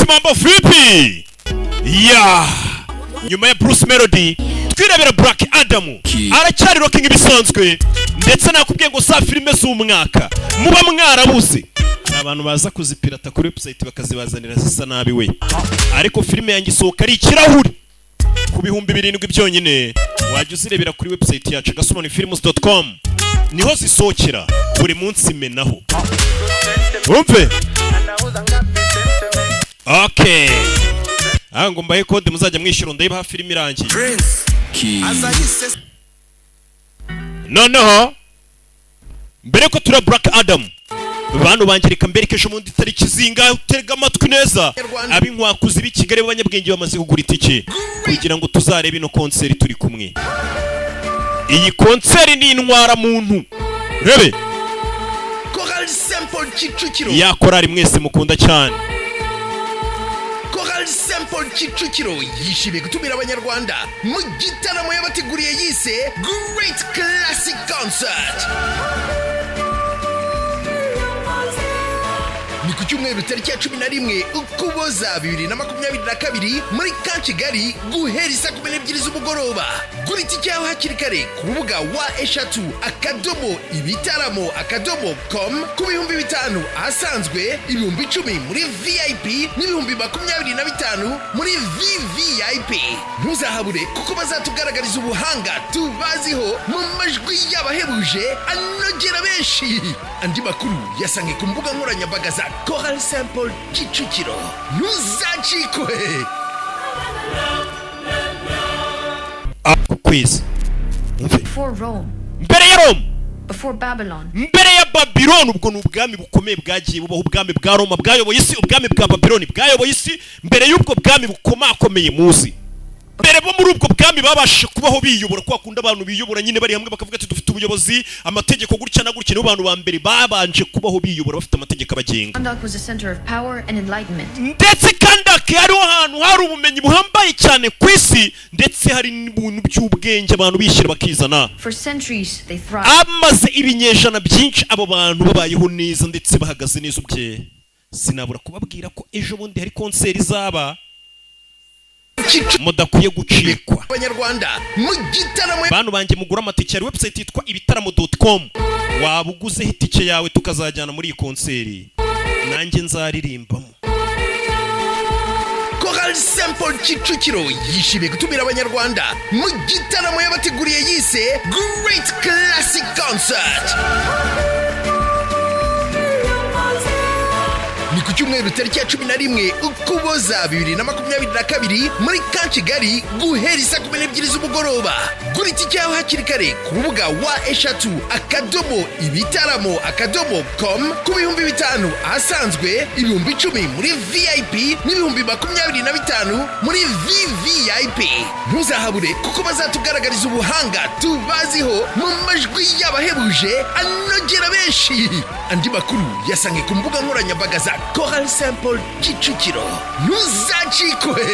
Yes, mambo vipi? Ya nyuma ya Bruce Melody, twirebera Black Adam, aracyari rocking ibisanzwe. Ndetse nakubwiye ngo za filime z'umwaka muba mwarabuze, hari abantu baza kuzipirata kuri website bakazibazanira zisa nabi we, ariko filime yanjye isohoka ari ikirahuri ku 7000 byonyine. Wajya uzirebera kuri website yacu gasobanufilms.com, niho zisohokera buri munsi. Menaho wumve. Okay, aha ngo mbahe code muzajya mwishyura, ndayibaha filime irangiye. Noneho mbere ko tura Black Adam, bantu bangirika, mbere ejo bundi tariki zingahe? Utega amatwi neza, ab'inkwakuzi b'i Kigali b'abanyabwenge bamaze kugura itike kugira ngo tuzarebe ino konseri turi kumwe. Iyi konseri ni intwara muntu rebe. Chorale Saint Paul Kicukiro. Ya korari mwese mukunda cyane. Chorale Saint Paul Kicukiro yishimiye gutumira Abanyarwanda mu gitaramo yabateguriye yise Great Classic Concert. Ni ku cyumweru tariki ya 11 Ukuboza 2022 muri ka Kigali, guhera isaa 12 z'umugoroba. Gura itike yawe hakiri kare ku rubuga www.ibitaramo.com ku 5000 ahasanzwe, 10,000 muri VIP n'25,000 muri VVIP. Ntuzahabure kuko bazatugaragariza ubuhanga tubaziho mu majwi y'abahebuje anogera benshi. Andi makuru yasange ku mbuga nkoranyambaga za Chorale Saint Paul Kicukiro. Ntuzacikwe. Ku kwezi. Before Rome, Mbere ya Roma, before Babylon, mbere ya Babiloni. Ubwo ni ubwami bukomeye bwagiye bubaho: ubwami bwa Roma bwayoboye isi, ubwami bwa Babiloni bwayoboye isi. Mbere y'ubwo bwami bukomakomeye muzi, mbere bo muri ubwo bwami babashije kubaho biyobora kwa kundi abantu biyobora nyine, bari hamwe bakavuga ati: "Dufite ubuyobozi, amategeko gutya na gutya." Nibo bantu ba mbere babanje kubaho biyobora, bafite amategeko abagenga. Kahndaq was a center of power and enlightenment. Ndetse Kandake hariho ahantu hari ubumenyi buhambaye cyane ku isi, ndetse hari n'ibintu by'ubwenge, abantu bishyira bakizana. For centuries, they thrived. Amaze ibinyejana byinshi abo bantu babayeho neza ndetse bahagaze neza. Ubwe sinabura kubabwira ko ejo bundi hari konseri izaba mudakwiye gucikwa. Abanyarwanda mu gitaramo. Bantu banjye mugura amatike, hari website yitwa ibitaramo.com, waba uguzeho itike yawe tukazajyana muri iyi konseri, nanjye nzaririmbamo. Chorale Saint Paul Kicukiro yishimiye gutumira Abanyarwanda mu gitaramo yabateguriye yise Great Classic Concert. Ni ku cyumweru tariki ya 11 Ukuboza 2022 muri ka Kigali, guhera isaa 12 z'umugoroba. Gura itike yawe hakiri kare ku rubuga www.ibitaramo.com ku 5000 ahasanzwe, 10,000 muri VIP n'25,000 muri VVIP. Ntuzahabure kuko bazatugaragariza ubuhanga tubaziho mu majwi y'abahebuje anogera benshi. Andi makuru yasange ku mbuga nkoranyambaga za Chorale Saint Paul Kicukiro. Ntuzacikwe.